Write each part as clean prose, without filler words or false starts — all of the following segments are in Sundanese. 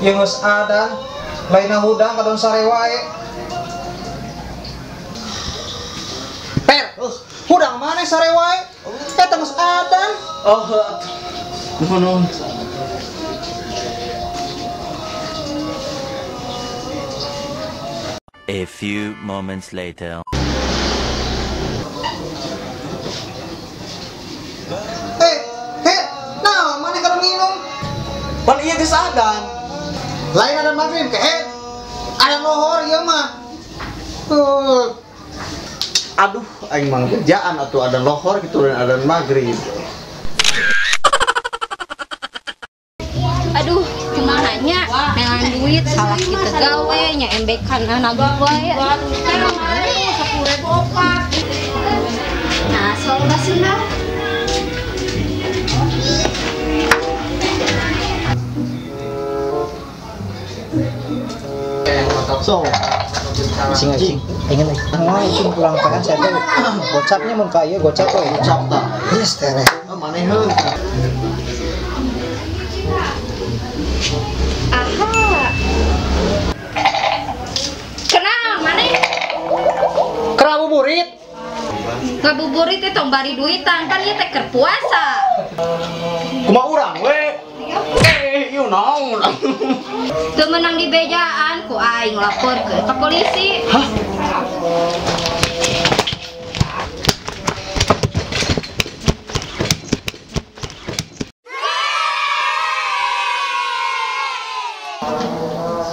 Ieu geus adan, lainna hudang kadon sare wae. Per, hudang maneh sare wae? Eta geus adan. Oh, nuhun. A few moments later. Nah, mana kalau minum? Pan iya geus adan. Lain adan maghrib kehed. Adan lohor ieu mah. Aduh, aing mah kerjaan atuh adan lohor kitu dan adan maghrib. Aduh, kumaha nya neangan duit salah kita gawe nya embekan nagih wae. Nah, soal basuna. So, sing sing ingin wah sing pulang pakan saya teh gocapnya mun ka ieu gocap we. Gocap tah. Geus tereh. Maneh heuh. Aha. Kenal maneh? Keur ngabuburit. Ngabuburit teh tong bari duitan kan ieu teh keur puasa. Kumaha urang we? Ieu naon? Teu meunang dibejaan ku aing lapor ke polisi. Hah?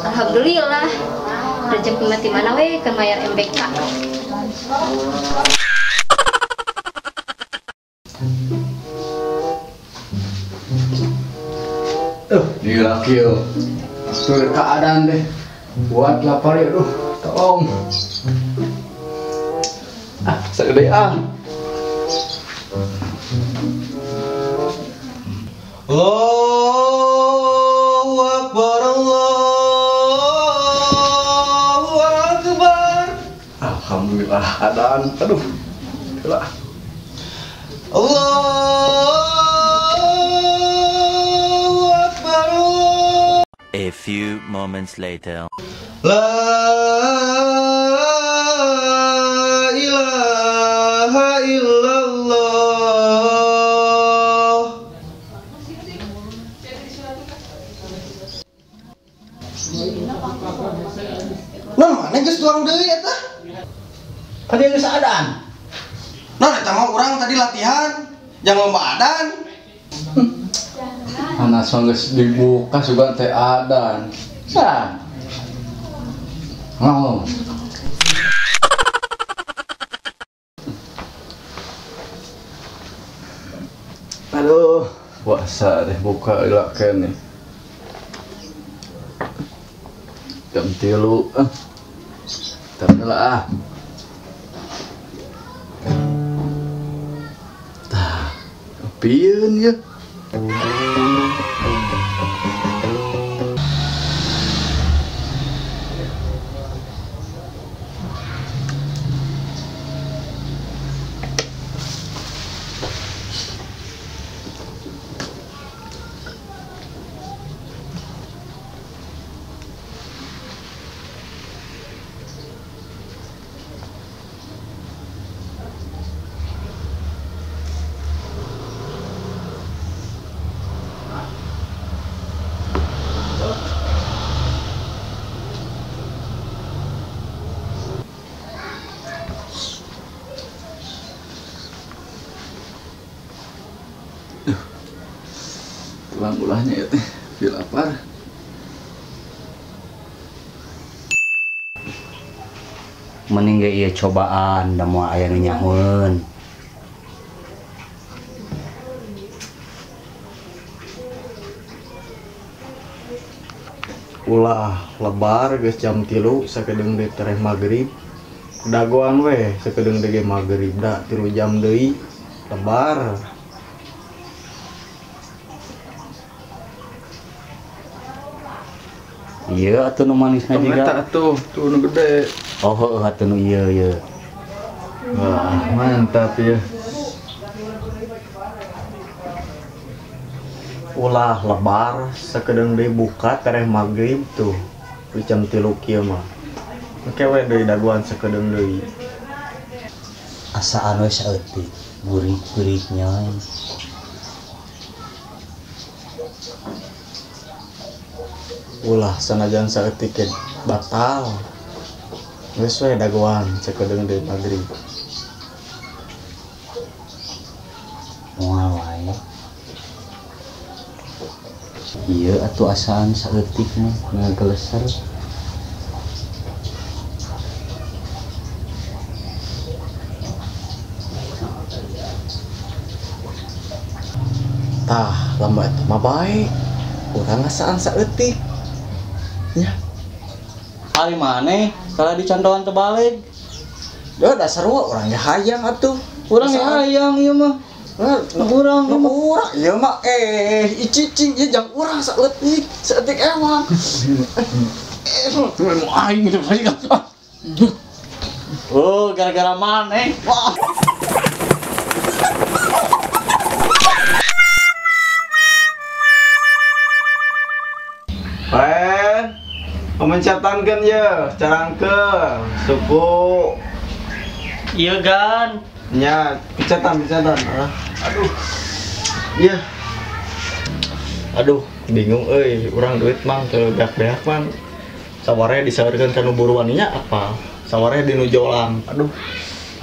Alhamdulillah, rezeki mati mana we keur mayar MBK. Gila kieu. Atur keadaan deh. Buat lapar ya, duh, tolong. Ah, sagede ah. Allahu Akbar, Allahu Akbar. Alhamdulillah adan. Aduh. Gila. Allahu Akbar. A few moments later. La ilaha illallah. Nah, mana geus tuang deui eta? Tadi geus adan. Nah, eta mah urang tadi latihan, jangan lomba adan. Anas mah geus dibuka sugan teh adan. Sah. Ngomong. Aduh, puasa deh buka lila kene. Jam 3. Tar lah ah. Tah, pieun ya. Tulang ulahnya ya teh, biar lapar. Mending ge ieu cobaan da moal aya nu nyahoeun. Ulah lebar geus jam 3 sakedeung deui tereh magrib. Dagoan we sakedeung deui magrib da 3 jam deui lebar. Iya atuh nu manisna juga. Eta atuh, tuh nu gede. Oh heueuh atuh nu ieu ieu. Wah, mantap ya. Ulah lebar sakedeung deui buka tereh magrib tuh. Di jam 3 kieu mah. Engke we deui dagoan sakedeung deui. Asaan we saeutik, gurih-gurih nyoy. Ulah sanajan saeutik ge batal. Geus we dagoan sakedeung deui magrib. Moal wae. Ieu atuh asaan saeutik mah ngageleser. Tah, lamba eta mah bae. Urang ngasaan saeutik. Nya. Ari maneh kalah dicontohan teu balik. Da dasar urang ge hayang atuh. Urang ge hayang ieu mah. Urang urang ieu mah icicing ieu jang urang saeutik, saeutik ewang. Mau aing teh pasti. Oh, gara-gara maneh. Wah. Pemencetankeun ye, carangkeun suku. Ieu gan. Nya, pencetan. Aduh. Iya. Aduh, bingung euy, urang duit mang teu beak-beak man. Saware disaurkeun ka nu buruan nya apa? Saware di nu jolang. Aduh.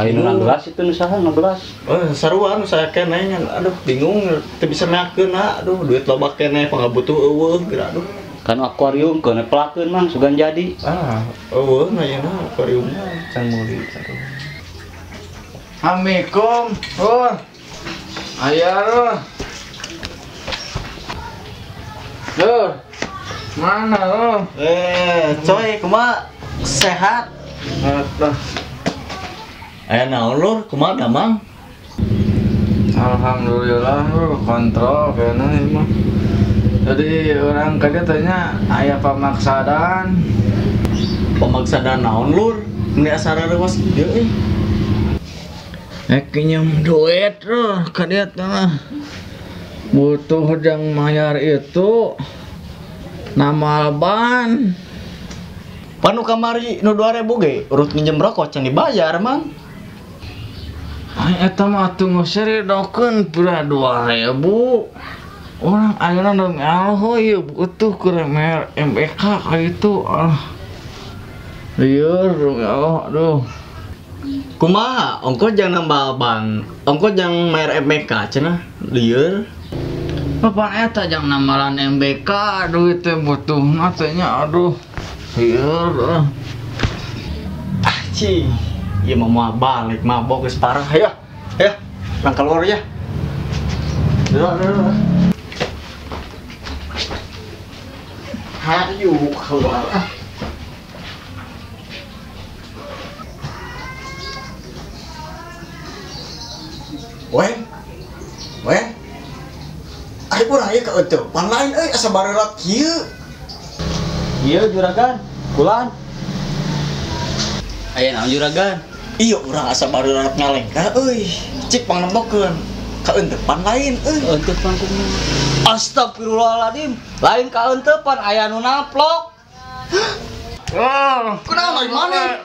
Aya nu 16 itu nu saha 16? Sarua nu saya keneh ngan. Aduh, bingung teu bisa meakeun aduh, duit loba keneh pangabutuh eueuh geura aduh. Kan akuarium keun pelakeun mang sugan jadi. Ah, eueuh na yeuna akuarium can meuli aduh. Assalamualaikum, Lur. Aya Lur. Lur. Mana Lur? Coy, kumaha? Sehat? Atuh. Aya naon Lur? Kumaha damang? Alhamdulillah Lur, kontrol kayaknya ieu mah. Jadi orang kerja tanya aya pamaksadan. Pamaksadan naon Lur? Meni asa reuwas kieu euy. Kinyam duit Lur ka dieu mah. Butuh jang mayar itu namal ban. Panu kamari nu 2000 ge urut minjem rokok can dibayar mang. Ai eta mah atuh ngusir dokeun pura 2000. Orang ayeuna demi Allah ieu butuh keur mer MBK ka itu ah. Lieur demi Allah aduh. Kumaha ongko jang nambal ban, ongko jang mayar MBK cenah lieur. Papan eta jang nambalan MBK duit teh butuhna teh nya aduh. Lieur ah. Ah ci, ieu mah moal balik mabok geus parah ya. Ya, urang keluar ya. Duh. Hayu keluar. Wen. Ari urang ieu kaeuteuk. Pan lain euy asa bareurat kieu. Ieu juragan, kulan. Aya naon juragan? Ieu urang asa bareurat ngalengkah euy. Cik pangnempokeun. Kaeuntepan lain euy. Kaeuntepan kumaha? Astagfirullahaladzim, lain kaeuntepan aya nu naplok. Kunaon lain maneh?